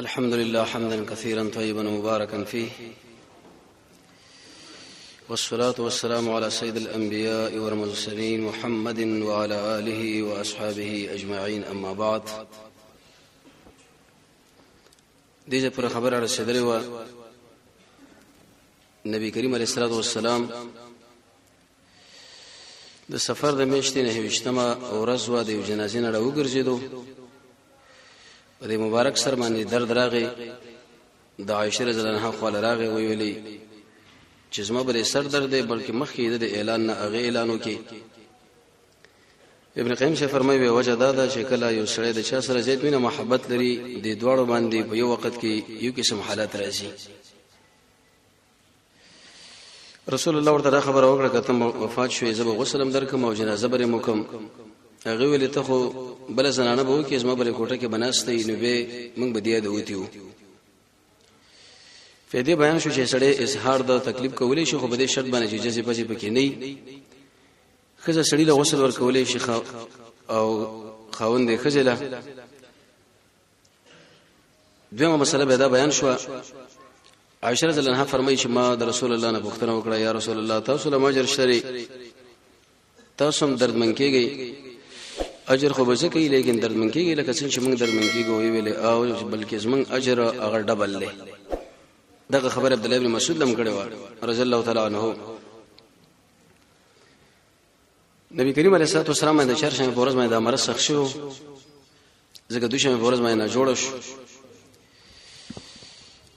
الحمد لله حمدا كثيرا طيبا مباركا فيه، والصلاة والسلام على سيد الأنبياء والمرسلين محمد وعلى آله وأصحابه أجمعين، أما بعد. دې پر خبره رسیدلې و، نبی کریم علیه الصلاة والسلام د سفر د میاشتې 29مه ورځ وه، د یو جنازې نه راوګرځېدو. په دې مبارک سر باندې درد راغی، د عایشه رضی الله عنها خواله راغی، ویلې چې زما به سر درد دی، بلکې مخکې د اعلان نه هغه اعلان وکړي. ابن قیم شه فرمایي وی وجه دا ده چې کله یو سړی د چا سره زیات مینه محبت لري، د دواړو باندې په یو وخت کې یو قسم حالت راځي. رسول الله ورته دا خبره وکړه، که ته وفات شوې زه به غسل هم درکم او جنازه به مو کوم. هغه ویلې ته خو بله زنانه به وکړې، زما بلې کوټه کې به ناست یې، نو به موږ به دې د وتي وو. فیدې بیان شو چې سړی اظهار د تکلیف کولی شي، خو په دې شرط باندې چې جزې پزې پکې نه وي. ښځه سړي له غسل ورکولی شي او خاوند یې ښځې له. دویمه مسله به دا بیان شوه. عائشه رضی الله عنها فرمایي چې ما د رسول الله نه پوښتنه وکړه، یا رسول الله تاسو له اجر شته، تاسو هم دردمن کېږئ، اجر خو به ځکه وي لیکن دردمن کېږئ لکه څنګه چې موږ دردمن کېږو. ویلې او بلکې زموږ اجر هغه ډبل دی. دغه خبره عبد الله بن مسعود لم کړې وه رضی الله تعالی عنه. نبی کریم علیه الصلاه والسلام د چهارشنبه په ورځ باندې د مرض سخت شو، ځکه دوشنبه په ورځ باندې نه جوړ شو.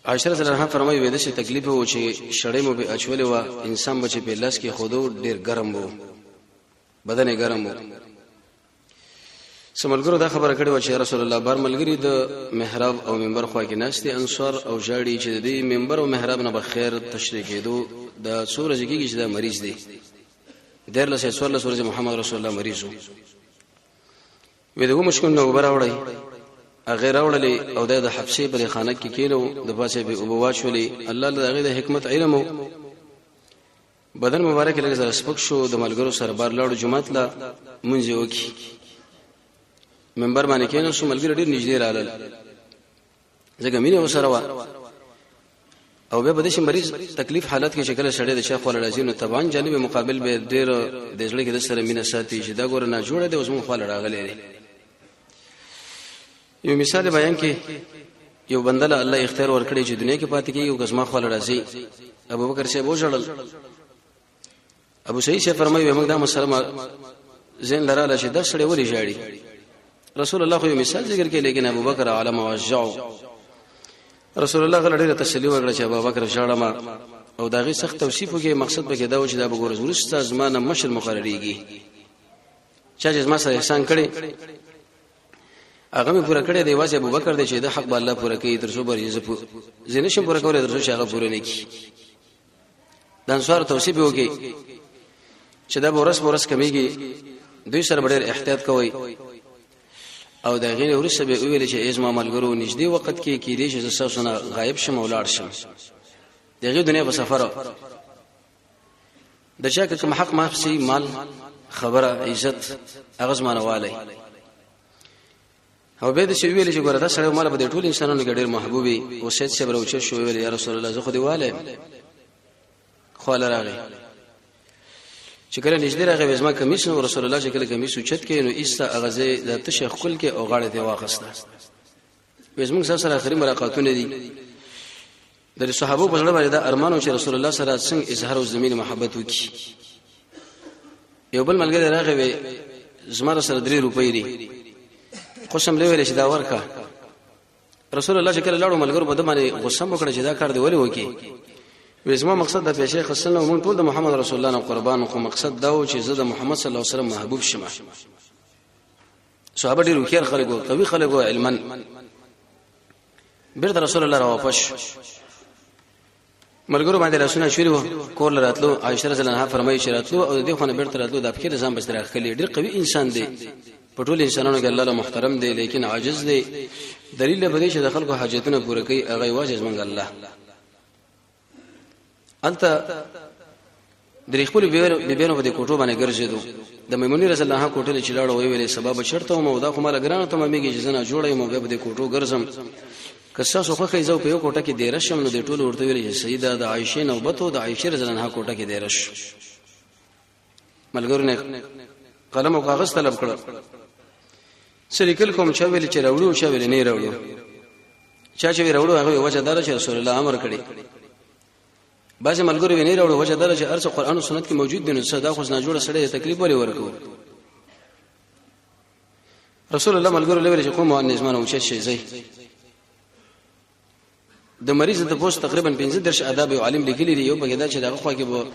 عائشه رضی الله عنها فرمایي وې د څه تکلیف وو چې شړې مو به اچولې و، انسان بچ په لاس کې خودو ډیر ګرم وو، بدن یې ګرم وو. سملګرو دا خبره کړې و چې رسول الله بار ملګری د محراب او منبر خوا کې ناشته انصار او جاړي چې د منبر او محراب نه بخیر تشریح کېدو، د څو ورځې کېږي چې دا مریض دی، 13 14 ورځې محمد رسول الله مریض وو. وې دغه مشکل نو وبراوړی، هغه راوړلې او د حفصې په خانه کې کېلو، د پاسه به وبو واچولې. الله له هغه د حکمت علم، بدن مبارک لږ سره سپک شو. د ملګرو سره بار لاړو جمعات لا منځ وکي، منبر باندې کېنو سو، ملګری ډیر نږدې رالل ځکه مینه وسره وا. او به بده شي مریض تکلیف حالت کې شکل سړی د شیخ ولا راځي، نو طبعا جانب مقابل به ډیر د زړه کې د سره مینه ساتي چې دا ګور نه جوړه دی، اوس مون خپل راغلی دی. یو مثال بیان کې، یو بنده له الله اختیار ورکړي چې دنیا کې پاتې کیږي او قسمه خپل راځي. ابو بکر صاحب وژړل، ابو سعید صاحب فرمایي موږ دا مسلمان زین لراله چې دا سړی ولې ژاړي؟ رسول الله خو یو مثال ذکر کړي، لیکن ابو بکر عالم وجعو. رسول الله غل ډیره تسلی ورکړه چې ابو بکر ژاړه ما، او داغه سخت توصیف وکي. مقصد پکې دا و چې دا وګوره ورسته زمانه مشر مقرریږي، چا چې زما سره احسان کړي هغه مې پوره کړی دی، واځي ابو بکر دی چې د حق به الله پوره کوي، تر څو بر زه زه نشم پوره کولای تر څو چې هغه پوره نه کړي. د انصار توصیف وکي چې دا ورس ورس کمیږي، دوی سره ډېر احتیاط کوي. او دا غینه ورسره به ویل چې ازما ملګرو نږدې وخت کې کې دې چې زه تاسو نه غایب شم او لاړ شم دغه دنیا په سفر، د چا کوم حق ما سي مال خبره عزت هغه زمانه والي. او به د شی ویل چې ګوره دا سړی مال به د ټول انسانانو کې ډېر محبوبي او سید صبر او چې شو ویل یا رسول الله زه خو دی والي. خو راغی چې کله نږدې راغی وزما کمیس، نو رسول الله چې کله کمیس اوچت کې نو ایسته اغزه د تشه خپل کې او غاړه ته واخسته. وزموږ سره اخري ملاقاتونه دي. د صحابه په زړه باندې دا ارمان چې رسول الله سره څنګه اظهار او زمين محبت وکي. یو بل ملګری راغی وی زما سره 3 روپۍ دي، قسم لوي چې دا ورکا. رسول الله چې کله لاړو ملګرو په دمانه غصه وکړه چې دا کار دی ولې وکي؟ وې زما مقصد د پیسې خسل نو مونږ ټول د محمد رسول الله نه قربان، خو مقصد دا و چې زه د محمد صلی الله علیه وسلم محبوب شم. صحابه ډېر وکړ خلکو قوي خلکو علما. بیرته رسول الله را واپس ملګرو باندې لاسونه شوري وو کور راتلو. عائشه رضی الله عنها فرمایي چې راتلو او د دې خونه بیرته راتلو د فکر ځان بس راخلي. ډېر قوي انسان دی، په ټول انسانانو کې الله له محترم دی، لیکن عاجز دی. دلیل به دې چې د خلکو حاجتونه پوره کوي هغه یوازې زمونږ الله. الته درې خپل بیبینو په دې کوټو باندې ګرځېدو. د میمونې رضی الله عنها کوټې چې لاړو وی ویلې سبب چرته مو دا خو مال ګرانه ته مېږي چې زنه جوړې مو به په دې کوټو ګرځم، که تاسو خوښه زه په یو کوټه کې دیره شم. نو د ټولو ورته ویل چې سیده د عائشه نوبت او د عائشه رضی الله عنها کوټه کې دیره شو. ملګرو نه قلم او کاغذ طلب کړ، سلیکل کوم چا ویل چې راوړو، چا ویل نه راوړو. چا چې راوړو هغه وجه دار چې رسول الله امر کړی. بعض ملګرو ویني راوړو، وجه دار چې ارڅ قران او سنت کې موجود دي، نو صدا خو نه جوړ سړی تکلیف ولې ورکو. رسول الله ملګرو لوي چې کوم نظمانه او چې شي زی د مریض د پوسټ تقریبا 15 درش آداب او عالم لیکلي دی. یو پکې دا چې دغه خوا کې به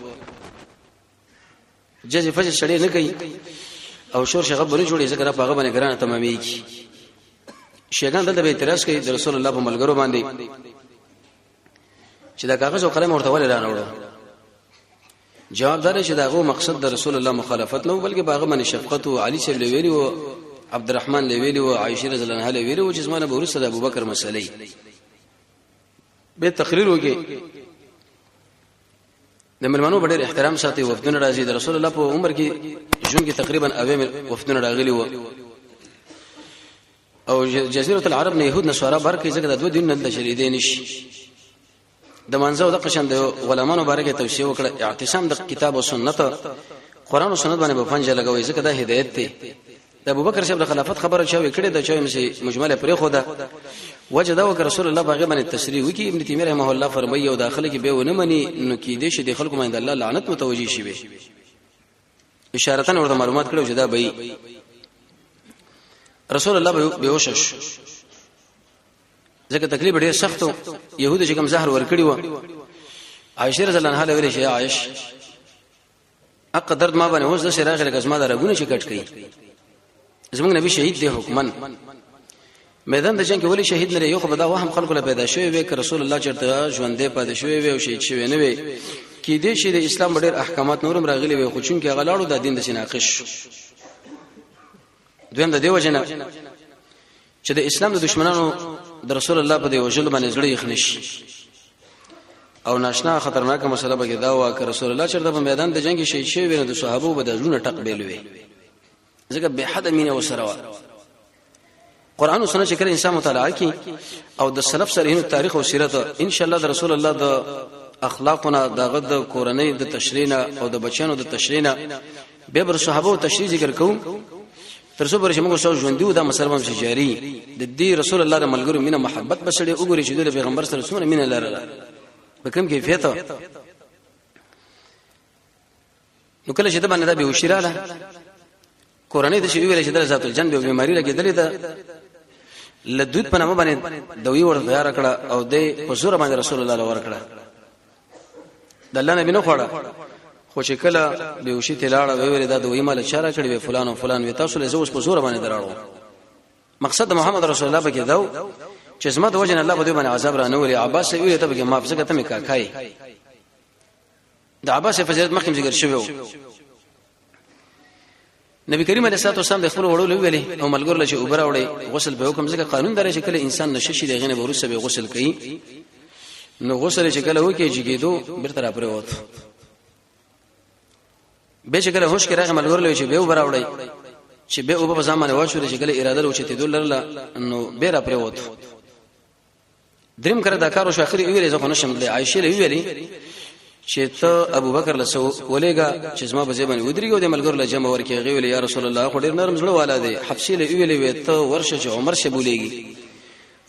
جزې فجر سړی نه کوي او شور شغب بری جوړي، ځکه په هغه باندې ګرانه تمامېږي. شیګان دلته به اعتراض کوي د رسول الله په ملګرو باندې چې دا کاغذ او قلم ورته ولې رانه وړو. جواب دار چې داغه مقصد د رسول الله مخالفت نه، بلکې باغه باندې شفقت او علي صاحب لویلی او عبدالرحمن لویلی او عائشه رضی الله عنها لویلی او چې زمانه به ورسره د ابوبکر مسلې به تقریر وکي. د ملمنو په ډېر احترام ساتي، وفدونه راځي. د رسول الله په عمر کې ژوند کې تقریبا اوه وفدونه راغلي وو او جزیره العرب نه يهود نصارا بر کې، ځکه د دوه دین نه شریدې نشي. د منځو د قشن د غلامانو باره کې توصیه وکړه، اعتصام د کتاب او سنت، قران او سنت باندې په پنځه لګوي، ځکه دا هدایت دی. د ابوبکر صاحب د خلافت خبره چا وکړه، د چا مې مجمله پرې خو ده وجه دا وکړه رسول الله باغ باندې تشریح وکي. ابن تیمیه رحمه الله فرمایي او داخله کې به ونه مني نو کې دې شي د خلکو باندې الله لعنت متوجي شي. به اشارتن ورته معلومات کړو چې دا به رسول الله به وشش، ځکه تکلیف ډیر سختو، يهود چې کوم زهر ورکړي و. عائشه رضی الله عنها ویل شي عائش اق درد ما باندې اوس د سره راغله کزما دا رګونه چې کټ کړي. زمونږ نبی شهید دی حکمن میدان د جنگ کې، ولی شهید نه؟ یو خو به دا وهم خلکو له پیدا شوی وي ک رسول الله چرته ژوندې پاتې شوی وي او شهید شوی نه وي، کې دې شي د اسلام ډېر احکامات نورم راغلي وي، خو چون کې غلاړو د دین د سیناقش. دویم د دیو جنا چې د اسلام د دشمنانو د رسول الله په دی وجل باندې زړه یخ نشي. او ناشنا خطرناکه مسله به دا و ک رسول الله چرته په میدان د جنگ شهید شوی وي، نو د صحابو به د زړه ټق بیل وي، ځکه به حد مینه وسره و. قران او سنت چې کله انسان مطالعه کوي او د سلف صالحینو تاریخ او سیرت، ان شاء الله د رسول الله د اخلاقونه، دغه د کورنۍ د تشریح او د بچانو د تشریح، به بر صحابه تشریح ذکر کوم تر څو پر چې موږ سره ژوند دیو دا مسلمان شي جاری. د دې رسول الله د ملګرو مینه محبت بسړي وګوري چې د پیغمبر سره څومره مینه لرله، په کوم کیفیت. نو کله چې د باندې دا به وشیراله کورنۍ د شی ویل چې د ذات الجنب به بیماری لګیدلې ده، لدود په نامه باندې دوی ور تیار کړه او د په زور باندې رسول الله ور کړه. د الله نبی نه خوړه، خو چې کله به وشي تلاړه ویل دا دوی مال چاره کړی وی فلان او فلان وی تاسو له زوس په زور باندې دراړو. مقصد محمد رسول الله پکې داو چې زما د وجه الله په دوی باندې عذاب را نه ولي. عباس ویل ته پکې معاف ځکه ته مې کاکای. د عباس فضیلت مخکې ذکر شوی وو. نبی کریم علیه الصلاه والسلام د خپل وړو ویلې او ملګرو له چې اوبه راوړي غسل به وکم، ځکه قانون درې چې کله انسان نشه شي دغه نه ورسره به غسل کوي. نو غسل چې کله وکي چې کېدو بیرته را پرې وته، به چې کله هوش کې راغی ملګرو له چې به اوبه راوړي، چې به اوبه په ځان واچول، چې کله اراده لو چې تیدل لرله نو به را پرې وته. دریم کړه دا کار شو. اخري ویلې زه خو نشم تللی. عائشه له ویلې چې ته ابوبکر له سو ولېګا چې زما په ځای باندې ودرېږي او د ملګرو له جمع ورکې. غویل یا رسول الله خو ډیر نرم زړه والا دی. حفصه له ویلې وې ته ورشه چې عمر شه بولېږي.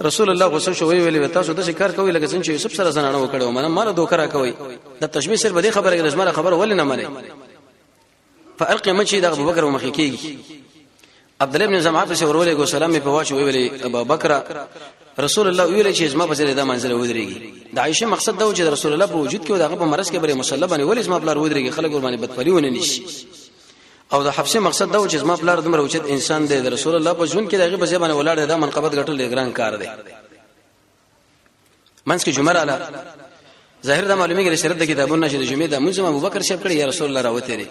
رسول الله غوسه شو، ویلې تاسو د کار کوي لکه څنګه چې یوسف سره زنانه وکړو، منه مال دوکرا کوي. د تشبیه سر به دې خبره کې زما خبره ولې نه منې؟ فالقي من چې د ابوبکر مخ کېږي. عبد الله بن زمعه په ورولې ګو سلام په واچو، ویلې ابو بکر رسول الله ویلې چې زما په ځای د منزل ودرېږي. د عائشه مقصد دا و چې رسول الله په وجود کې او دغه په مرز کې بری مصلی باندې ولې زما پلار ودرېږي، خلک ور باندې بدپلی ونه نشي. او د حفصه مقصد دا و چې زما پلار دومره اوچت انسان دی، د رسول الله په ژوند کې دغه په ځای باندې ولاړ دی، دا منقبت ګټل ډېر ګران کار دی. منځ کې جمعه رااله، ظاهر دا معلومیږي د شریعت د کتابونو چې د جمعې د مونږ ابو بکر شپ کړی یا رسول الله راوته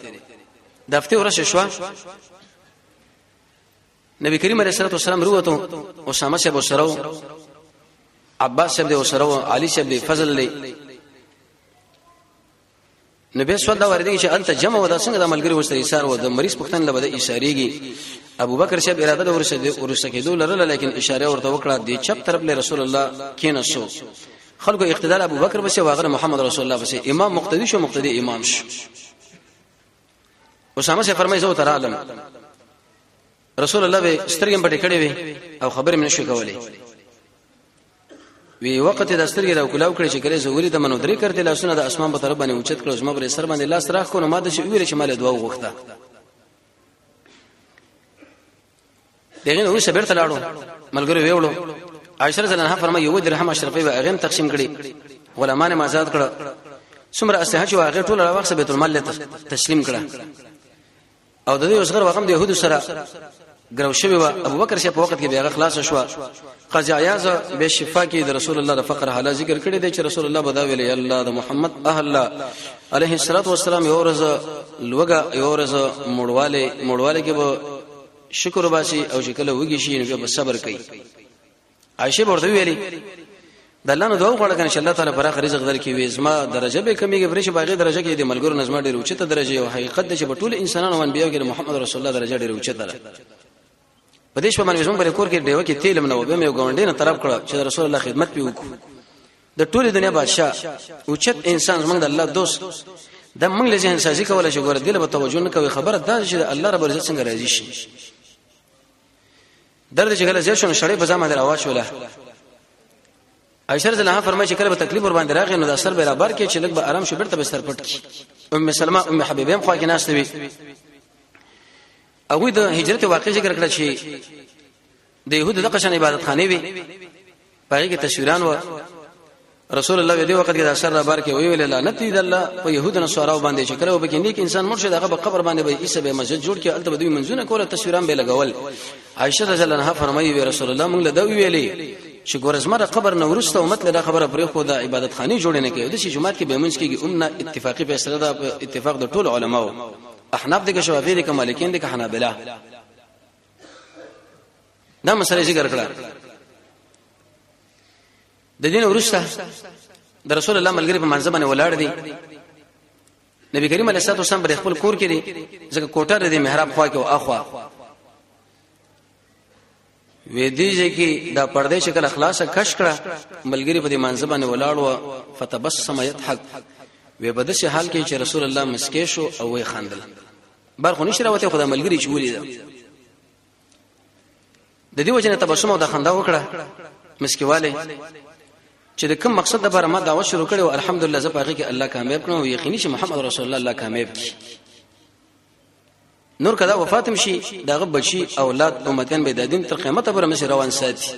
د هفته ورځ شو. نبی کریم علیه الصلاه والسلام وروته، اسامه صاحب وسره، عباس صاحب دی وسره، علي صاحب دی، فضل دی. نو به سوال دا وردی چې الته جمع ودا څنګه د ملګری وسره ایثار و د مریض پښتن لبد اشارېږي. ابو بکر صاحب اراده د ورسره کېدو لرله، لیکن اشاره ورته وکړه، د چپ طرف له رسول الله کینسو. خلکو اقتدار ابو بکر بسې واغره محمد رسول الله بسې، امام مقتدی شو، مقتدی امام شو. اسامه سے فرمایي زه تر عالم رسول الله به سترګې پټې کړې وي او خبرې مې نشو کولې. وی وخت د سترګې راو کلاو کړې چې کله زه ولید منو درې کرتے لاسونه د اسمان په طرف باندې اوچت کړو، زما پر سر باندې لاس راخ کو، نو ما د شي ویل چې مال دعا وغوښته. دغه نو بیرته لاړو، ملګری ویوړو. عائشه رضی الله عنها فرمایي یو درهم اشرفي به هغه تقسیم کړي، غلامان ما آزاد کړه، څومره اسلحه چې هغه ټول راوخسه بیت المال له تسلیم کړه. او د دې اوسغر وغم د يهودو سره ګرو شوی و. ابو بکر شه په وخت کې بیا خلاص شو. قاضي عیاض به شفا کې د رسول الله د فقر حاله ذکر کړی دی چې رسول الله بدا ویل الله د محمد اهل علیه الصلاۃ والسلام یو ورځ لوګه یو ورځ مړواله کې به شکر باسي او چې کله وږي شي نو به صبر کوي. عائشه ورته ویلي د الله نو دعا وغواړه کنه چې الله تعالی پراخ رزق درکړي، وي زما درجه به کمیږي پرې چې باغې درجه کې د ملګرو نظم ډېر اوچته درجه او حقیقت دی چې په ټول انسانانو او انبیو کې محمد رسول الله درجه ډېر اوچته ده. په دې شپه باندې زموږ پر کور کې ډیوه کې تیل منو به مې یو ګاونډي نه طلب کړ چې رسول الله خدمت پی وکړو. د ټولې دنیا بادشاہ اوچت انسان زموږ د الله دوست د موږ له ذهن سازي کولای شي، ګوره دله به توجه نه کوي. خبره دا چې الله رب العزت څنګه راضي شي. درد چې کله زیات شو شړې په ځما در واچوله. عائشه رضی الله عنها فرمایي چې کله به تکلیف ور باندې راغی نو د سر به برابر کې چې لږ به آرام شو بیرته به سر پټ کی. ام سلمہ ام حبیبه هم خوا کې ناشته وي. هغه د هجرت واقع ذکر کړ چې د يهودو د قشن عبادت خانه وي، پای کې تصویران و. رسول الله دې وخت کې د اثر را بار کې وی ویل لعنت دی الله په يهود نه سوراو باندې چې کله وبکې نیک انسان مرشه دغه په قبر باندې به عیسی به مسجد جوړ کې الته به دوی منځونه کوله تصویران به لګول. عائشه رضی الله عنها فرمایي وی رسول الله موږ له دا ویلې چې ګورزمره قبر نه ورسته امت له خبره پرې خو د عبادت خانه جوړ نه کوي، د شي جماعت کې به منځ کېږي. امنا اتفاقی فیصله ده، اتفاق د ټول علماو احناف دي که شوافی دي که مالکین دي که حنابلہ. دا مسله ذکر کړه. د دین ورسته د رسول الله ملګری په منځ باندې ولاړ دي. نبی کریم علیه الصلاه والسلام پر خپل کور کې دي، ځکه کوټه د محراب خوا کې او اخوا وې دي چې دا پردې شکل خلاصه کش کړه. ملګری په دې منځ باندې ولاړ و، فتبسم يضحك، وې په داسې حال کې چې رسول الله مسکې شو او وې خندل. بار خو نشره وته خدای ملګری چې ولید د دې وجنه تبسم او د خندا وکړه مسکیواله چې د کوم مقصد لپاره ما دعوت شروع کړو، الحمدلله زه پاګه کې الله کامیاب کړم او یقیني چې محمد رسول الله الله کامیاب کړي. نور کدا وفاتم شي دغه بچي اولاد امتیان به د دین تر قیامت پورې مې روان ساتي.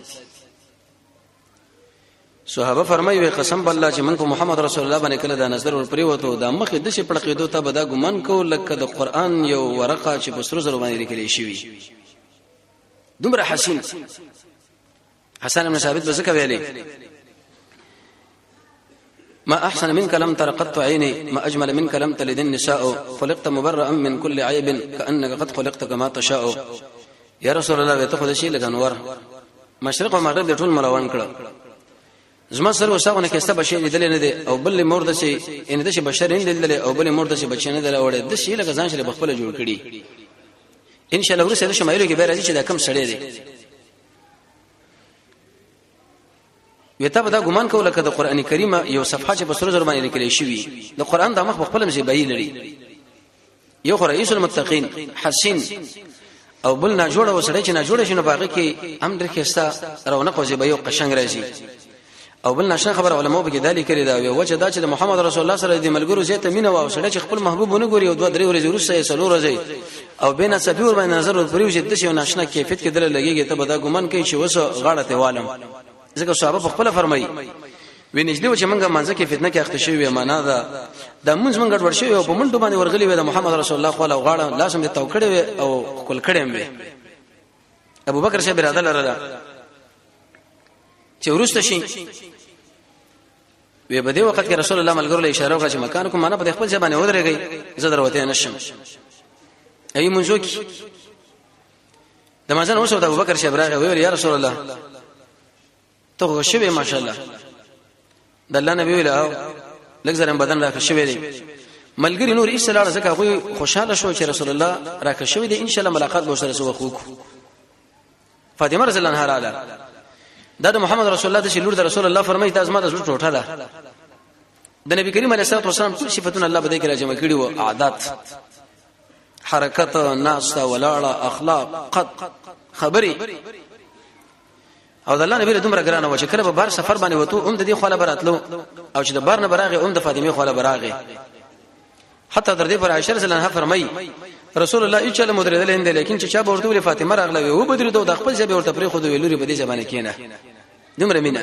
صحابه فرمایي وی قسم بالله چې موږ په محمد رسول الله باندې کله دا نظر ور پریوتو دا مخې د شي پړقېدو ته به دا ګمان کو لکه د قران یو ورقه چې په سرو زرو باندې لیکل شوی، دومره حسین. حسن بن ثابت به ځکه ویلي ما أحسن منك لم تر قط عيني، ما أجمل منك لم تلد النساء، خلقت مبرأ من كل عيب كأنك قد خلقت كما تشاء. یا رسول الله ته خو د شي لکه انور مشرق او مغرب د ټول مروان کړه. زما سر وساغونه کې ست بشیر لیدل نه دی او بل مور د شي ان د شي بشیر نه لیدل او بل مور د شي بچی نه دی راوړی، د شي لکه ځان شله خپل جوړ کړي. ان شاء الله ورسره شمایلو کې به راځي چې دا کم سړی دی. وی ته به دا ګمان کوله که د قران کریم یو صفحه چې په سرو زرو باندې لیکل شوی، د قران د مخ په خپل مزه بای لري. یو خو رئیس المتقین حسین او بل نه جوړه وسړی چې نه جوړ شي نو باغی کې هم ډېر خسته رونق او زیبایي او قشنګ راځي. او بل نشه خبر علماء به کې دالي کړی دا وی وجه دا چې د محمد رسول الله سره د ملګرو زیاته مینه او سړی چې خپل محبوب نه ګوري او دوه درې ورځې وروسته یې څلور ورځې او بین سفیر ور باندې نظر ور پریوځي د شي ناشنا کیفیت کې دل لګیږي، ته به دا ګمان کوي چې وسه غاړه ته والم. ځکه صحابه په خپل فرمایي وی نږدې و چې موږ منځ کې فتنه کې اخته شوی، معنا دا د موږ موږ ګډوډ شوی او په منډو باندې ورغلی وی د محمد رسول الله خو غاړه لاسم دې تو کړی وی او خپل کړی وی. ابو بکر صاحب راځه لرله چې ورسته شي وی په دې وخت کې رسول الله ملګرو له اشاره وکړه چې مکان کوم معنا په خپل ځای باندې ودرېږي، زه دروته نشم. ای منځو کې د مازن اوس د ابوبکر صاحب راغی ویل یا رسول الله ته خو شوی ماشاءالله. د الله نبی ویل او لږ زره بدن راخ شوی دی. ملګری نور ایسه لاړه، ځکه هغه خوشاله شو چې رسول الله راکه شوی دی، ان شاء الله ملاقات به سره سو وکړو. فاطمه رضی الله عنها رااله، دا د محمد رسول الله د لور د رسول الله فرمایي، دا زما د زړه ټوټه ده. د نبی کریم علیه الصلاه والسلام ټول صفاتونه الله بده کې راجمع کړي وو، عادت، حرکت، ناسته، ولاړه، اخلاق، قد، خبري. او د الله نبی له دومره ګرانه و چې کله به بار سفر باندې وته هم د دې خواله براتلو، او چې د بار نه براغه هم د فاطمه خواله براغه. حتی تر دې پر عائشه رضی الله عنها فرمایي، رسول الله یې چاله مدریدل هند، لیکن چې چا ورته ولې فاطمه راغله وی و بدري دوه د خپل ځای ورته پرې خو دوی لوري په دې ځبانه کینه، دومره مینا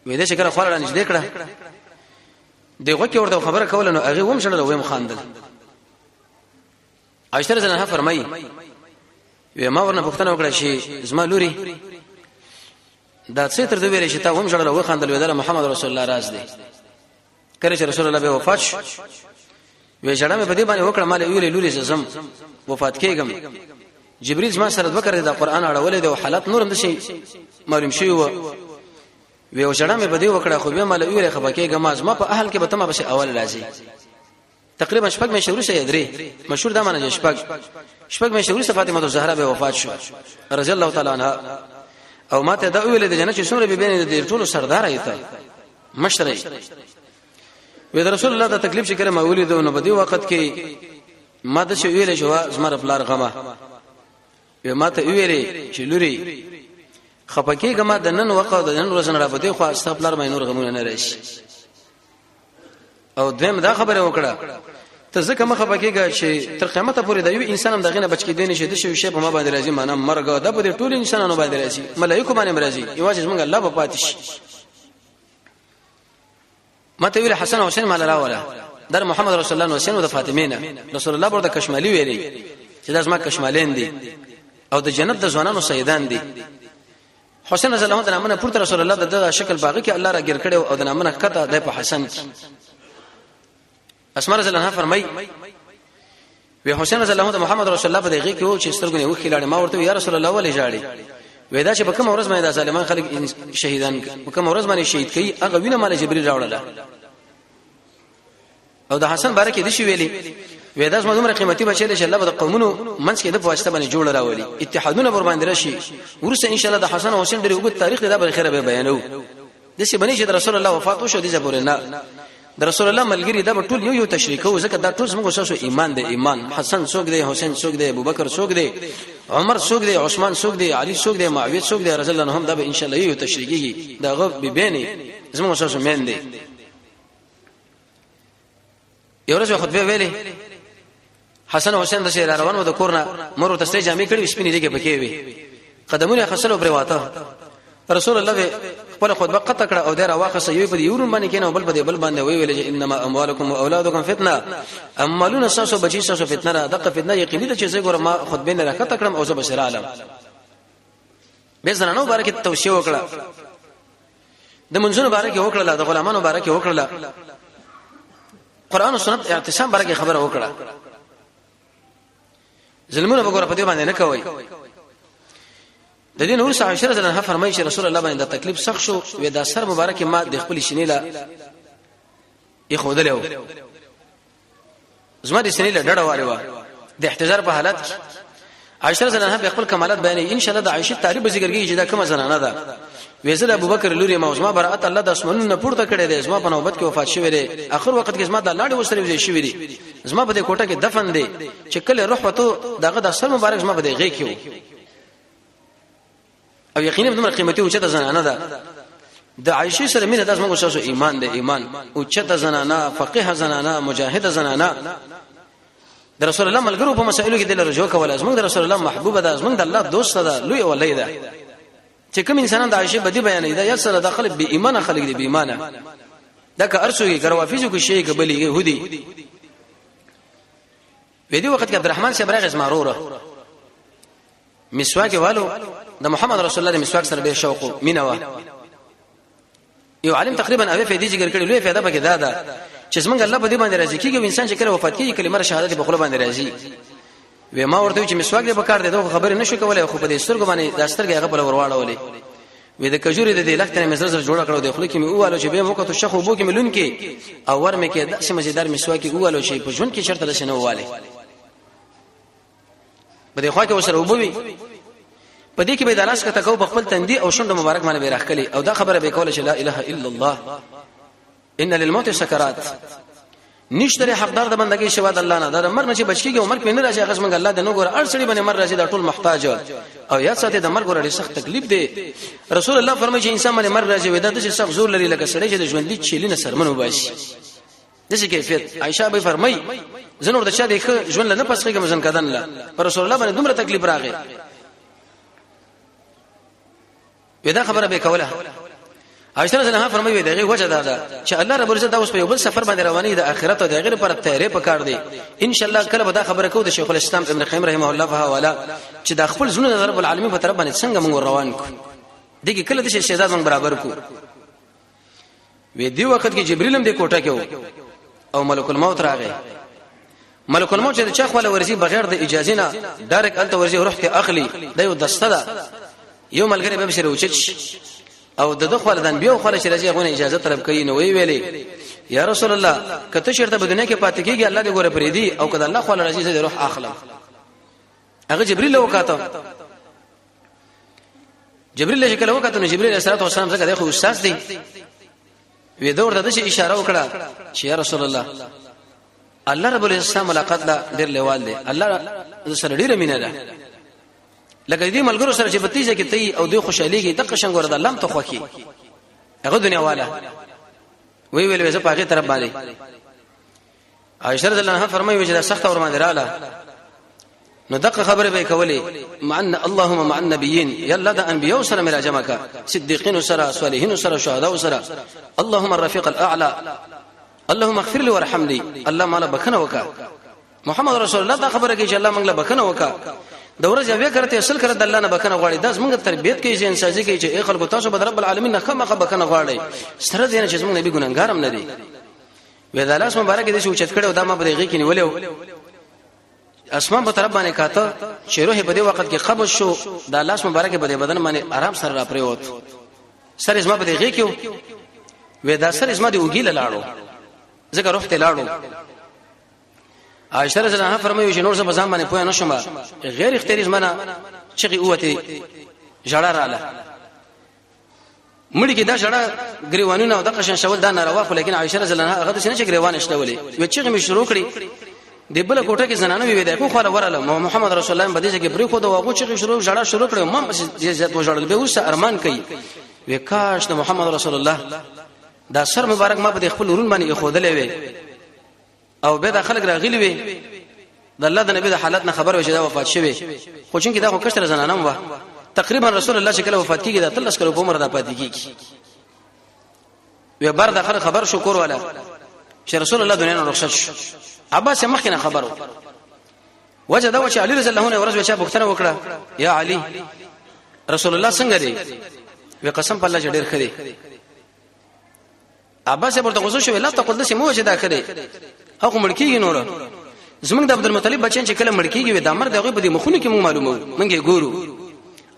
وې دې چې کله خواله نږدې کړه دغه کې ورته خبره کوله نو هغه وم شړل ویم خاندل. عائشه رضی الله عنها فرمایي، وی ما ورنه پوښتنه وکړه چې زما لوري دا څه تر دې ویل چې تا هم ژړل او خندل؟ ویل محمد رسول الله راز دی، کله چې رسول الله به وفات شو وی ژړه مې په دې باندې وکړه، مال ویلې لوري زم وفات کېږم، جبريل زما سره دوه کړې دا قران اړولې دی او حالت نورم د شي معلوم شي و وی او ژړه مې په دې وکړه، خو به مال ویلې خپه کېږم، زما په اهل کې به تمه بس اول راځي. تقریبا شپږ میاشتې وروسته یې درې مشهور دا معنی شپږ میاشتې وروسته فاطمه الزهرا به وفات شو رضی الله تعالی عنها. او ماته دا ویل د جنت چې څومره به بینه د ټولو سردار ایته مشره وی. د رسول الله د تکلیف چې کله ما ولید نو په دې وخت کې ما د څه ویل شو زمره پلار غمه وی ما ته ویلې چې لوري خپکه کما د نن وخت د نن ورځ نه را پدې خو ستا پلار مې نور غمونه نه راشي. او دویم دا خبره وکړه، ته ځکه مخه پکېږه چې تر قیامت پورې د یو انسان هم دغه نه بچ کېدی نشي، د شی شی په ما باندې راځي، معنا مرګ د په دې ټول انسانانو باندې راځي، ملائکه باندې راځي، یوازې موږ الله په پاتې شي. ماته ویل حسن او حسین مال راوله در محمد رسول الله حسین او د فاطمه نه رسول الله ورته کشمالي ویلي چې دا زما کشمالین دي او د جنت د ځوانانو سیدان دي. حسین رضی الله عنه نامه پورته رسول الله د دغه شکل باغ کې الله را ګر کړو او د نامه کته د په حسن کې. اسماء رضی الله عنها فرمای، وی حسین رضی الله عنه محمد رسول الله په دغه کې و چې سترګونه وخی لاړې. ما ورته یا رسول الله ولې ژاړي؟ وې دا چې په کوم ورځ باندې د ظالمان خلک شهیدان په کوم ورځ باندې شهید کړي هغه وینه مال جبرئیل راوړله. او د حسن باره کې د شي ویلي، وې دا زموږ دومره قیمتي بچی دی چې الله به د قومونو منځ کې د په واسطه باندې جوړ راولي، اتحادونه ور باندې راشي. ورسته ان شاء الله د حسن او حسین ډېر وګت تاریخ دی، دا به خیره به بیانو. د څه بنی چې د رسول الله وفات وشو دې پورې نه د رسول الله ملګری دا به ټول یو یو تشریح کوو، ځکه دا ټول زموږ ساسو ایمان دی. ایمان حسن څوک دی، حسین څوک دی، ابوبکر څوک دی، عمر څوک دی، عثمان څوک دی، علي څوک دی، معاویه څوک دی رضی الله عنهم، دا به ان شاء الله یو تشریح کیږي. دا غو بیبینه زموږ ساسو مین دی. یو ورځ خطبه ویلې، حسن حسین د شهر روان و د کور نه، مور ورته ستې جامې کړې سپینې دیګه پکې وي، قدمونه خسلو پر واته. رسول الله خپل خطبه قطع کړه او دا راواخه یو په یو روم باندې کینه بل په بل باندې وی ویل چې انما اموالکم واولادکم فتنه، اموالونه تاسو بچی تاسو فتنه را دغه فتنه یقیني ده چې زه ګورم ما خطبه نه راکته کړم او زه بشر عالم به زنانو بارکه توصیه وکړه، د منځونو باره کې وکړه، د غلامانو باره کې وکړه، قران او سنت اعتصام باره کې خبره وکړه. ظلمونه وګوره په دې باندې نه کوي. د دې نور صاحب عائشه رضی الله عنها فرمایي چې رسول الله باندې د تکلیف سخت شو، وې دا سر مبارک ما د خپل شینې لا یې خودلې و، زما د سینې له ډډه والي و د احتضار په حالت کې. عائشه رضی الله عنها خپل کمالات بیانې، ان شاء الله د عائشه تعریف ذکر کیږي چې دا کومه زنانه ده. ویزل ابوبکر لوري ما زما برات الله د اسمنونو نه پورته کړی دی، زما په نوبت کې وفات شوی دی، اخر وخت کې زما د لاړې وسره وځي شوی دی، زما په دې کوټه کې دفن دی چې کله روح وته دغه د سر مبارک زما په دې غې کې او یقینا دومره قیمتي او چته زنانه ده. د عائشه سره مینه د زموږ سره ایمان ده، ایمان او چته زنانه، فقيه زنانه، مجاهده زنانه، د رسول الله ملګرو په مسائلو کې د رجوع کوله، زموږ د رسول الله محبوبه ده، زموږ د الله دوست ده، لوی ولې ده. چې کوم انسانان د عائشه بدی بیانې ده یا سره د خلک بی ایمانه خلک دي، بی ایمانه دا که ارسوږي کروافیزو کې شي کبلی يهودي. په دې وخت کې عبدالرحمن صاحب راغی زما وروره مسواک والو، د محمد رسول الله د مسواک سره ډېر شوق مینه و. یو عالم تقریبا اوی فائدې ذکر کړي، لوی فائدہ پکې دا ده چې څنګه الله په دې باندې راضي کیږي، انسان چې کله وفات کیږي کلمه شهادت په خپل باندې راضي. وې ما ورته چې مسواک دې په کار دی، دا خبرې نشو کولای، خو په دې سترګو باندې د سترګې هغه په ورواړولې. وې د کجوري د دې لخت نه مې زر زر جوړ کړو، د خله کې مې اوالو چې به وکړو شخو بو کې مې لون کې او ور مې کې داسې مزیدار مسواک کې اوالو چې په ژوند کې چرته داسې نه واله. په دې خوا کې وسره وبوي، په دې کې به د لاس کته کو په خپل تندي او شونډه مبارک باندې به راخلي او دا خبره به کوله چې لا اله الا الله، ان للموت سکرات، نشته حقدار د بندګۍ سوا د الله نه. دا مرګ نه چې بچ کیږي او مرګ نه راځي هغه څنګه الله د نو ګور اړ سړي باندې مرګ راځي، دا ټول محتاج او یاد ساتي د مرګ ور سخت تکلیف دی. رسول الله فرمایي چې انسان باندې مرګ راځي، ودا د سخت زور لري لکه سړی چې د ژوندۍ چیلینه سرمن وباسي، دغه کیفیت. عائشہ به فرمایي زنور د چا د ژوند نه پس کېږم ځن کدن لا پر رسول الله باندې دومره تکلیف راغی. ودا خبره به کوله. عائشہ رضی الله عنها فرمایي دغه وجه دا ده چې الله رب العزت دا اوس په یو بل سفر باندې رواني د آخرت او د غیر پر تیارې پکار دی. ان شاء الله کله به دا خبره کوو د شیخ الاسلام ابن قیم رحمه الله په حواله چې د خپل زړه د رب العالمین په طرف باندې څنګه موږ روان کو، دغه کله د شهزاد موږ برابر کو. وې دی وخت کې جبرئیل هم د کوټه کې او ملک الموت راغی. ملک الموت چې چا خپل ورزي بغیر د اجازه نه ډایرک الته ورزي، روح ته اخلي. دا یو دسته ده، یو ملګری به سره وچچ او د دخول د انبیو خپل چې راځي غونه اجازه طلب کوي. نو وی ویلې یا رسول الله، کته شرط په دنیا کې پاتې کیږي الله دې ګوره پرې دی، او کله الله خپل راځي زه روح اخلم. هغه جبرئیل وکاته، جبرئیل چې کله وکاته نو جبرئیل علیه السلام څنګه دی خو استاد دی، وی دا ورته د اشاره وکړه چې یا رسول الله، الله رب العزت ملاقات لا ډیر لیوال دی، الله سره ډیره مینه ده، لکه دې ملګرو سره چې بتیجه کې تی او دوی خوشاليږي دغه شنګ ورته الله ته خوخي. هغه دنیا والا وی ویل زه په هغه طرف باندې. عائشہ رضی الله عنها فرمایي چې دا سخت اور باندې رااله نو دغه خبره به کولې مع ان اللهم مع النبيين، يلا د انبيو سره مې راجمع کا، صدیقین سره، صالحین سره، شهدا سره، اللهم الرفيق الاعلى، اللهم اغفر لي وارحم لي، الله مالا بخنه وکا. محمد رسول الله دا خبره کوي چې الله موږ له بخنه وکا. د ورځې وی کرته اصل کړه د الله نه بخنه غواړي. دا زموږ تربیت کوي چې انسان کوي چې ای خلکو تاسو به رب العالمین نه خامخا بخنه غواړي، سره دې نه چې زموږ نبی ګناګارم نه دی. وې دا لاس مبارک دې چې اوچت کړو دا ما په دې کې نیولې اسمان په طرف باندې کاته چې روح په دې وخت کې قبض شو، دا لاس مبارک په دې بدن باندې آرام سره را پریوت، سر زما په دې غې کې وې دا سر زما دې وګیل لاړو ځکه روح ته لاړو. عائشہ رضی الله عنها فرمایي چې نور زه بزام باندې پوه نه شوم، غیر اختیاري زمانہ چغي اوته جړه رااله مړي کې دا جړه گریوانونه او د قشن شول دا ناروا، خو لیکن عائشہ رضی الله عنها هغه د سینې چې گریوان شتولې و چغي می شروع کړې. د بل کوټه کې زنانه وی دی کو خو وراله محمد رسول الله باندې چې پرې خو دا واغو چغي شروع جړه شروع کړې، ما زیات وجړل به اوس ارمان کوي وکاش کاش د محمد رسول الله دا سر مبارک ما په خپل ورون باندې خودلې وي او به دا خلک راغلي وي د الله د نبی د حالت نه خبر وي چې دا وفات شوی، خو چونکی دا خو کشر زنانه و تقریبا رسول الله چې کله وفات کیږي دا تلس کلو په عمر دا پاتې کیږي. وی بر د خلک خبر شو کور والا چې رسول الله دنیا نه رخصت شو. عباس مخکې نه خبرو وجه دا و چې علي رضی الله عنه ورځ بچا پوښتنه وکړه یا علي رسول الله څنګه دی؟ وی قسم په الله چې ډیر ښه دی. عباس ورته غوسه شو، لا تقول دسه مو چې دا کړي هغه مړ کیږي نور زمونږ د عبد المطلب بچین چې کله مړ کیږي وي د امر دغه په دې مخونو کې مونږ معلومو مونږ یې ګورو.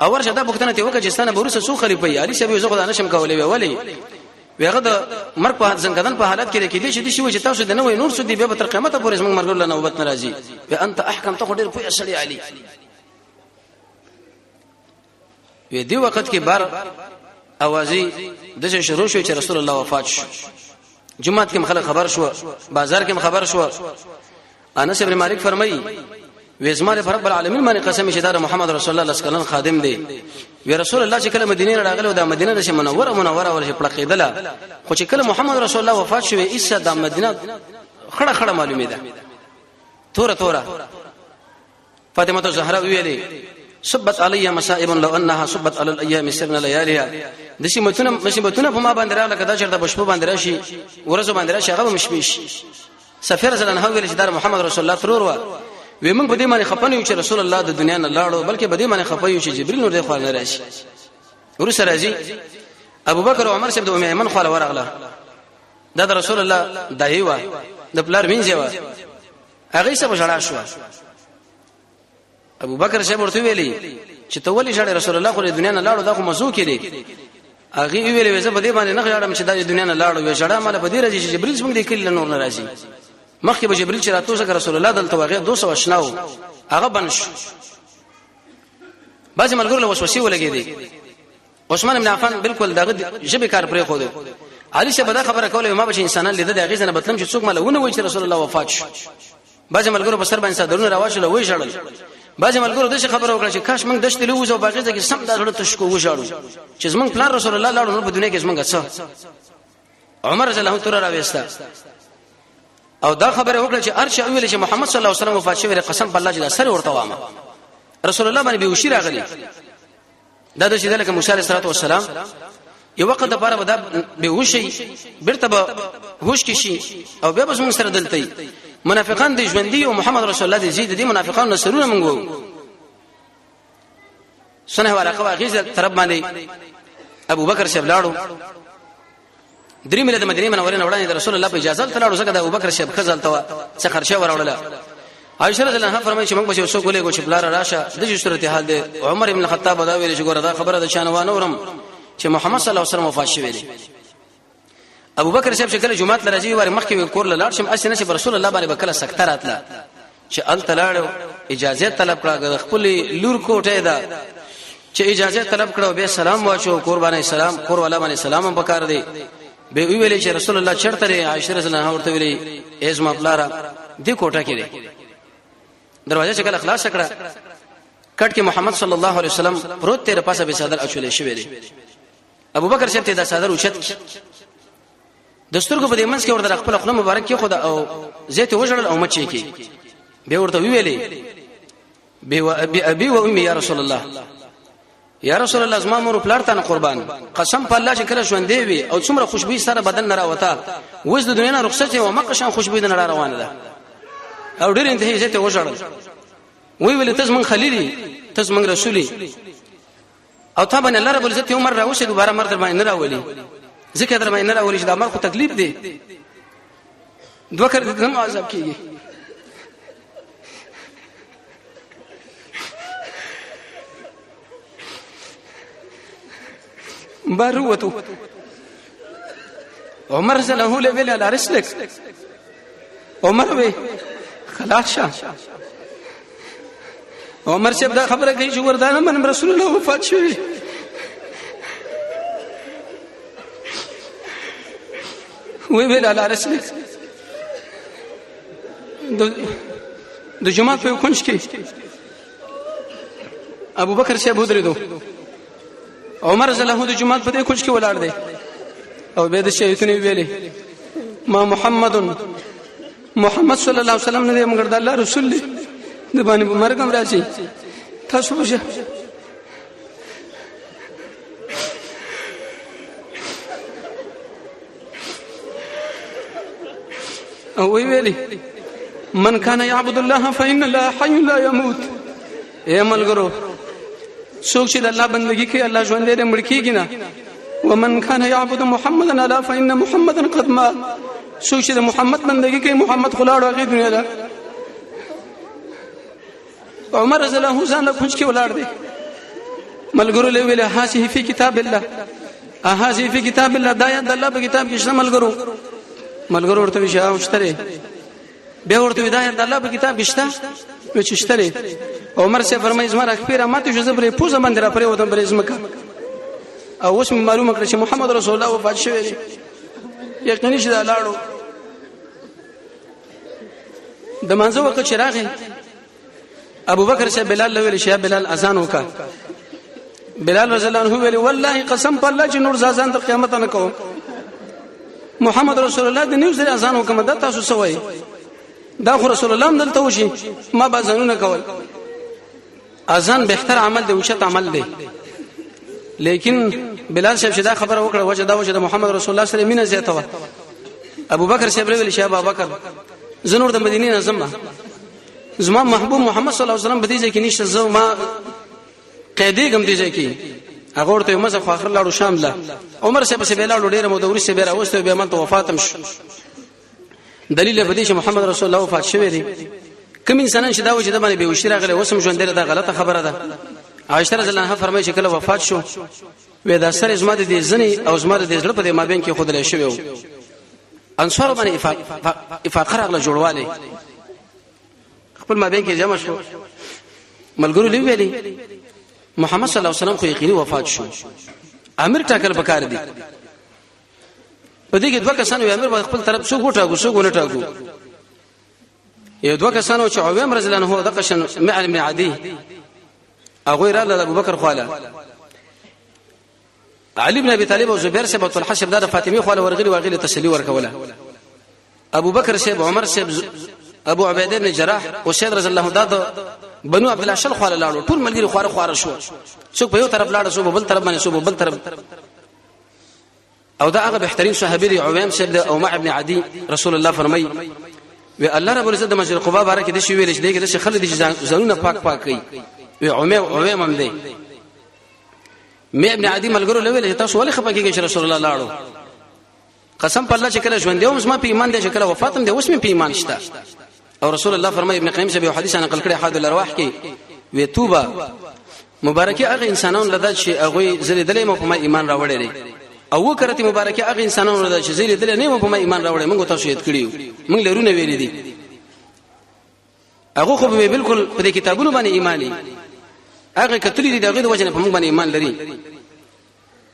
او ورشه دا پوښتنه ته وکړه چې ستنه بروسه سو خلیفہ علي صاحب زه خدای نشم کولای. ولی ویغه د مرګ په ځنګدن په حالت کې کې دي چې دي شي چې تاسو د نوې نور څه دی به تر قیامت پورې زمونږ مرګ له نوبت ناراضي. و انت احکم ته ډیر پوهه سړی علي. وی دی وخت کې بار اوازي د څه شروع شو چې رسول الله وفات شو. جمعات کې خلک خبر شو، بازار کې خبر شو. انس ابن مالک فرمایي وې زما رب العالمین باندې قسم چې دا محمد رسول الله صلی الله علیه خادم دی. وی رسول الله چې کله مدینه راغله دا مدینه د منوره منوره ورشه پړقېدله، خو چې کله محمد رسول الله وفات شو ایسه دا مدینه خړه خړه معلومه ده توره توره. فاطمه الزهراء ویلي صبت علی مصائب لو انها صبت على الايام سرنا لياليها، د شي متونه مصیبتونه په ما باندې راغله کدا چرته بشپو باندې راشي ورځ باندې راشي هغه مشپیش. سفیر زلن هو ویل چې دا محمد رسول الله ترور و وی موږ په دې باندې خپنه یو چې رسول الله د دنیا نه لاړو، بلکې په دې باندې خپه یو چې جبريل نور دې خو نه راشي. ورسره راځي ابو بکر او عمر صاحب د ام ایمن خو ورغله، دا د رسول الله دایي و د پلار وینځي و، هغه څه بجړا شو. ابو بکر صاحب ورته ویلي چې ته ولې ژړې رسول الله خو د دنیا نه لاړو دا خو مزو کې دی. هغه ویلې زه په دې باندې نه غواړم چې د دنیا نه لاړو. وی ژړا مال په دې راځي چې جبريل څنګه دې کلی نور نه راځي. مخکې به جبريل چې راتلو ځکه رسول الله دلته وغه 200 اشناو هغه بنش. بعضې ملګرو له وسوسې ولګېدې. عثمان بن عفان بالکل دغه ژبې کار پرې خو دی. علي صاحب دا خبره کوله، ما به چې انسانان لیده د هغې ځنه بتلم چې څوک ماله ونه وایي چې رسول الله وفات شو. بعضې ملګرو په سر باندې څادرونه راواچول او وژړل. بعضې ملګرو داسې خبره وکړه چې کاش موږ دښتې له ووځو او په هغې ځای کې سم دا زړه تش کړو وژاړو چې زموږ پلار رسول الله لاړو، نور په دنیا کې زموږ څه. عمر رضی الله عنه توره راویسته او دا خبره وکړه چې ارشه ویل چې محمد صلی الله علیه وسلم وفات شوی، قسم په الله چې دا سره ورته وامه. رسول الله باندې بیوشي راغلی. دا د چې لکه موسی علیه السلام یو وخت د پاره به دا بیوشي، بیرته به هوش کې شي او بیا به موږ سره دلته. منافقان دي ژوندۍ او محمد رسول الله دي زید دي، منافقان نصرونه موږ وو سنه ورقه واغیز طرف باندې ابو بکر صاحب لاړو. درې میله د مدینه منورې نه وړاندې د رسول الله په اجازه ته لاړو، ځکه د ابوبکر صاحب خزل ته څه خرچه وراوړله. عائشه رضی الله عنها فرمایي چې موږ به یو څوک ولېګو چې پلار راشه، د دې صورت حال دی. عمر ابن الخطاب دا ویل چې ګوره دا خبره د شانه وانورم چې محمد صلی الله علیه وسلم وفات شوی دی. ابو بکر صاحب چې کله جمعه ته راځي ور مخکې کور لاړ شم، اسنه چې رسول الله باندې بکله سکته راتله چې ال تلاړو اجازه طلب کړه، د خپل لور کوټه ده چې اجازه طلب کړه، به سلام واچو، کور باندې سلام، کور والا باندې سلام هم پکار دی. به ویلې چې رسول الله چرته لري؟ عائشه رضی الله عنها ورته ویلې ایزما پلارا دې کوټه کې دی. دروازه چې کله خلاص کړه، کټ کې محمد صلی الله علیه وسلم پروت تیر پاسه به صدر اچولې شوی دی. ابو بکر شرط دا صدر اوچت کی د سترګو په دې منځ کې ورته خپل خپل مبارک کې خدا او زیت وژړل او مچې کې به ورته ویلې به و ابي ابي و امي یا رسول الله، یا رسول الله زما مور پلار ته قربان، قسم په الله چې کله ژوندې وي او څومره خوشبوئی سره بدن نه راوته، وز د دنیا نه رخصت او مقشان خوشبوئی نه را روانه ده. او ډېر انتهایی زیت وژړل، وی ویل تاسو من خلیلی، تاسو من رسولي، او تا باندې الله رب العزت عمر راوشه دوباره مر در باندې نه راولي، ځکه در باندې نه راولي چې دا مر خو تکلیف دی، دوه کړه د هم عذاب کیږي. بروتو عمر زله له ویل على رسلك، عمر وی خلاص شه. عمر صاحب دا خبره کوي چې وردانه من رسول الله وفات شوی. وی ویل علی رسلک. د جمعه په کونج کې ابو بکر صاحب ودرېدو، عمر رضی الله د جمعه په دې کونج کې ولاړ دی او به د شیطان ویلې ما محمد محمد صلی الله علیه وسلم نه دی مګر د الله رسول دی، د باندې مرګ هم راځي تاسو وشه. او وی ویلی من کان یعبد الله فإن الله حي لا يموت. اے ملګرو، څوک چې د الله بندگی کوي الله ژوند دی، مړ کیږي نه. ومن كان يعبد محمدا الا فإن محمدا قد مات. څوک چې د محمد بندگی کوي محمد خلاړو هغه دنیا ده. عمر رضی الله عنه ځان له کنج کې ولاړ دی. ملګرو له ویله هذه فی کتاب الله، هذه فی کتاب الله، دا یاد الله په کتاب کې شته. ملګرو ورته وی شاو شتره، بیا ورته دا یاد الله په کتاب کې شته، وی چې شتره. عمر سے فرمایي زما راخپیره ماته شو، زبرې پوزه باندې را پرې وتم پرې زمکه، او اوس معلومه کړ چې محمد رسول الله وفات شوی دی، یقیني چې دا لاړو. د منځو وخت چې راغی ابو بکر صاحب بلال له ویل چې بلال اذان وکا. بلال رضی الله عنه ویل والله قسم په الله چې نور اذان تر قیامت نه کوم، محمد رسول الله د نیو سره اذان وکم، دا تاسو سوي دا خو رسول الله هم دلته وشي ما به اذانونه کول. اذان بهتر عمل دی، اوچت عمل دی، لیکن بلال صاحب چې دا خبره وکړه وجه دا وجه د محمد رسول الله سره مینه زیاته وه. ابو بکر صاحب ویل چې ابو بکر زه نور د مدینې نه ځم، زما محبوب محمد صلی الله علیه وسلم په دې ځای کې نشته، زه ما قیدېږم دې ځای کې. هغه ورته مزه خو اخر لاړو شام له عمر صاحب سره لاړو، ډېره موده وروسته بیا راوسته، بیا ملته وفاتم شو. دلیل په دې چې محمد رسول الله وفات شوی دی. کوم انسانان چې دا و چې د باندې بېوشي راغلی اوس هم ژوندی، دا غلطه خبره ده. عائشه رضی الله عنها فرمایي چې کله وفات شو وې دا سر زما د دې زنی او زما د دې زړه په دې مابین کې خودلې شوی و. انصار باندې افاقه راغله، جوړواله خپل مابین کې جمع شو. ملګرو لوي ویلي محمد صلی الله علیه وسلم خو یقیني وفات شو، امیر ټاکل پکار دی. په دې کې دوه کسان وی امیر خپل طرف څوک وټاکو څوک ونه ټاکو. یو دوه کسانو چې عویم رضی الله عنه دغه شن معن بن عدی هغه راغله ابو بکر خواله، علي بن ابي طالب او زبير صاحب او طلحه صاحب د فاطمه خواله ورغلي واغلي تسلی ورکوله. ابو بکر صاحب، عمر صاحب، ابو عبیده بن جراح او سید رضی الله عنه بنو عبد الله شل خواله لاړو. ټول ملګری خواره خواره شو، څوک په یو طرف لاړ، څوک په بل طرف باندې، څوک په بل طرف. او دا هغه بهترین صحابي دی عویم صاحب دی او مع ابن عدی. رسول الله فرمای وی الله رب العزت د مسجد قباء باره کې د شی ویل چې دغه د خلک دي چې ځانونه پاک پاک کوي. وی عویم عویم هم دی. مې ابن عدی ملګرو لویل چې تاسو ولې خپه کیږئ چې رسول الله لاړو؟ قسم په الله چې کله ژوند دی اوس ما په ایمان دی، چې کله وفات هم دی اوس مې په ایمان شته. او رسول الله فرمایي، ابن قیم صاحب یو حدیث نقل کړی حد الارواح کې، وی توبه مبارکي هغه انسانانو لدا چې هغه زلي دلې مو په ما ایمان راوړی دی، او وکړه مبارکي هغه انسانانو لدا چې زلي دلې نه مو په ما ایمان راوړی. موږ تاسو یاد کړیو، موږ لرونه ویلې دي، هغه خو به بالکل په دې کتابونو باندې ایمانی، هغه کتلی دي، دغه د وجه نه په موږ باندې ایمان لري.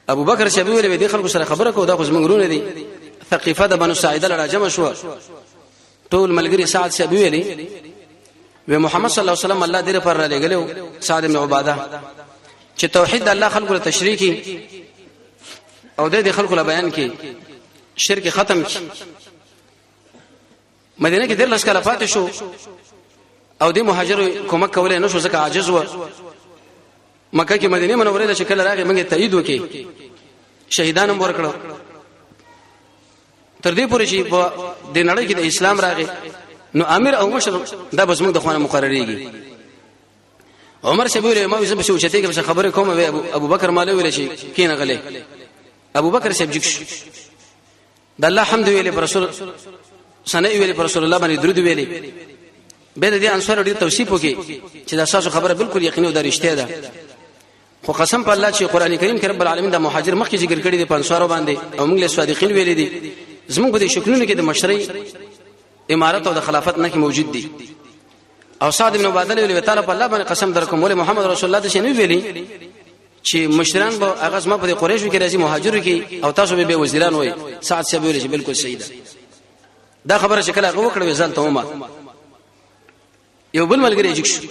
ابو بکر چې ویل د خلکو سره خبره کو، دا خو زمونږ رونه دي. ثقيفه د بنو ساعده لړا جمع شو ټول ملګری. سعد صاحب ویلي و محمد صلی الله علیه وسلم الله دې پر را لګلو سعد بن عباده چې توحید الله خلکو له تشریح کی او د خلکو له بیان کی، شرک ختم کی. مدینه کې 13 کاله پاتې شو او د مهاجرو کومک کولای نه شو ځکه عاجز و. مکه کې مدینه منوره له شکل راغی، موږ تایید وکي، شهیدان هم ورکړو، تر دې پورې چې په د نړۍ کې د اسلام راغی نو امیر او مشر دا بس موږ د خوانه مقرریږي. عمر شبیر ویل ما وسه بشو چته کې خبره کوم، وی ابو بکر مالو ویل شي کینه غلې. ابو بکر صاحب جګ شو، د الله حمد ویلې، پر رسول سنه ویلې، پر رسول الله باندې درود ویلې. به د دې انصار ډیر توصیف وکي چې دا تاسو خبره بالکل یقیني او د رښتیا ده، خو قسم په الله چې قران کریم کې رب العالمین د مهاجر مخکې ذکر کړی دی په انصارو باندې او موږ له صادقین ویلې دي. زموږ په دې شکلونو کې د مشرۍ امارت او د خلافت نه کې موجود دي. او سعد بن عباده ویلي تعالی په الله باندې قسم درکوم، ولې محمد رسول الله د شنو ویلي چې مشران به هغه زما په قریشو کې راځي مهاجرو کې او تاسو به وزیران وای. سعد صاحب ویل چې بالکل صحیح ده دا خبره. چې کله هغه وکړه ځل ته ومه یو بل ملګری جګ شو،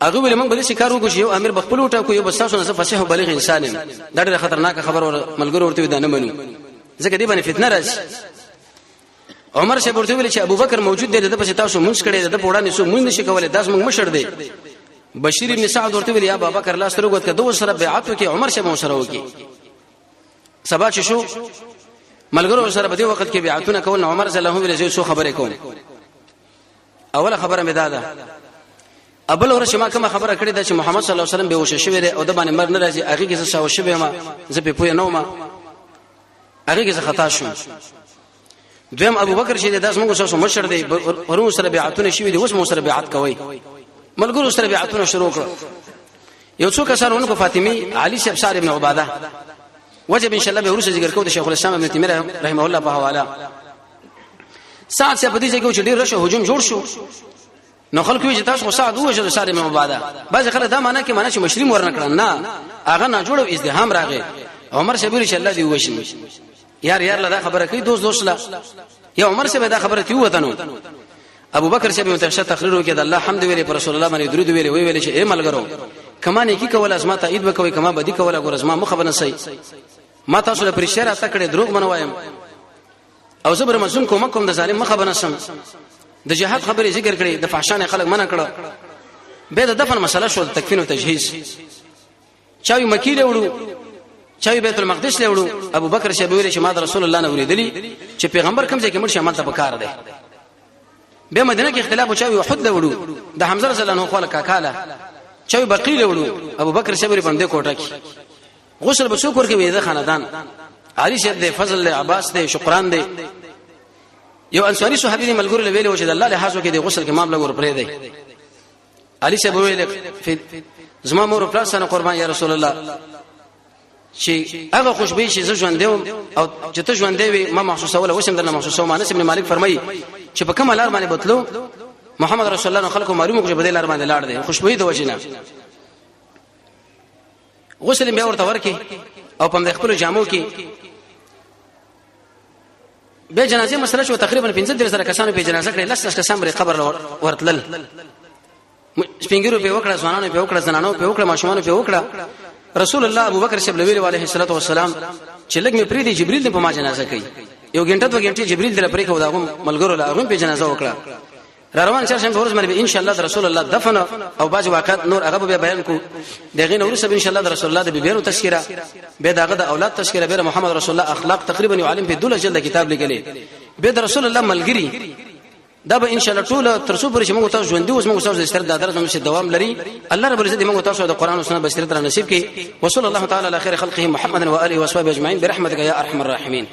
هغه ویل موږ به څه کار وکړو چې یو امیر بخپل وټاکو یو بس تاسو نه فصیح او بلیغ انسان یم. دا ډېره خطرناکه خبره ور ملګرو ورته دا نه منو ځکه دې باندې فتنه راځي. عمر صاحب ورته ویل چې ابوبکر موجود دی، د پسې تاسو مونږ کړي، د په وړاندې سو مونږ نشي کولای، داس مونږ مشر دی. بشیر ابن سعد ورته ویل یا ابوبکر لاس تر وګت کده سره بیعت وکي، عمر صاحب سره وکي. سبا چې شو ملګرو سره په دې وخت کې بیعتونه کول، عمر صلی الله علیه وسلم سو خبرې کوم. اوله خبره مې دا ده، ابل ورځ ما کومه خبره کړې ده چې محمد صلی الله علیه وسلم به وشه شوی دی او د باندې مرګ نه راځي، هغه کې څه شاو شوی ما زه په پوهه نه وم، هغه کې څه خطا شوم. دویم ابو بکر چې داس موږ سره مشر دی، پرون سره بیعتونه شوی دی، اوس موږ سره بیعت کوي. ملګرو سره بیعتونه شروع کړ. یو څو کسان ونکو فاطمی علي صاحب سعد بن عباده وجب ان شاء الله به ورسره ذکر کوو د شیخ الاسلام ابن تیمیه رحمه الله په حواله. سعد صاحب په دې ځای کې چې ډیر رشه هجوم جوړ شو نو خلکو وی چې تاسو خو سعد ووژل سعد بن عباده. بعض خلک دا معنی کې معنی چې مشری مور نه کړه نه هغه نه جوړو ازدحام راغی. عمر صاحب ویل چې الله دې ووژني. یار یار لا خبره کوي دوست دوست لا یا عمر صاحب دا خبره تی وتنو. ابو بکر صاحب متشه تقریر وکړ، د الله حمد ویلې، پر رسول الله باندې درود ویلې، وی ویلې چې اے ملګرو کما نیکی کوله ازما تایید وکوي، کما بدی کوله ګور ازما مخه بنسي، ما تاسو له پرشتیا را تکړه دروغ منوایم او زبر مظلوم کوم کوم د ظالم مخه بنسم. د جهاد خبرې ذکر کړې، د فحشانه خلک منع کړه. به د دفن مسله شو، تکفین او تجهیز، چاوي مکی له وړو چاوي بیت المقدس له وړو. ابو بکر صاحب ویل چې ما د رسول الله نه ورېدلی چې پیغمبر کوم ځای کې مړ شي عمل ته پکار دی. به مدینه کې اختلاف چاوي احد له وړو د حمزه رضی الله عنه خپل کاکاله، چاوي بقیع له وړو. ابو بکر صاحب په دې کوټه کې غسل به څوک ورکوي؟ د خاندان علي صاحب دی، فضل دی، عباس دی، شکران دی. یو انصاری صحابي دی ملګرو له ویلو چې د الله له حاصل کې دی غسل کې معاملې ور پرې دی. علي صاحب ویل زما مور پلار سره قربان یا رسول الله. چې هغه خوشبوئی چې زه ژوندې وم او چې ته ژوندې وې ما محسوسوله، اوس هم درنه محسوسوم. انس ابن مالک فرمایي چې په کومه لار باندې بتلو محمد رسول الله، خلکو معلومه کړو چې په دې لار باندې لاړ دی، خوشبوئی د وجنه. غسل بیا ورته ورکې او په خپل جامو کې بیا جنازه مسله شو. تقریبا 15 سره کسانو په جنازه کړې، لس لس کسان بری قبر ورتلل. سپینګرو په وکړه، ځوانانو په وکړه، زنانو په وکړه، ماشومانو په وکړه. رسول الله ابو بکر صاحب لویل علیه الصلاه والسلام چې لګ می پری دی، جبريل دې په ما جنازه کوي. یو غنټه دوه غنټه جبريل دې پرې کو، دا هم ملګرو له هغه په جنازه وکړه. را روان چرشنبه ورځ باندې ان شاء الله د رسول الله دفن او بعض واقعات نور هغه به بیان کو. دغه نور سب ان شاء الله د رسول الله د بیبیانو تذکرہ، به دغه د اولاد تذکرہ، به محمد رسول الله اخلاق، تقریبا یو عالم په دوله جلد کتاب لیکلی، به د رسول الله ملګری. دا به ان شاء الله ټول تر څو پورې چې موږ تاسو ژوندي اوس موږ تاسو د ستر د درس موږ دوام لري. الله رب العزت موږ تاسو د قران او سنت بصیرت را نصیب کړي. وصلی الله تعالی علی خیر خلقه محمد و اله و صحبه اجمعین برحمتک یا ارحم الراحمین.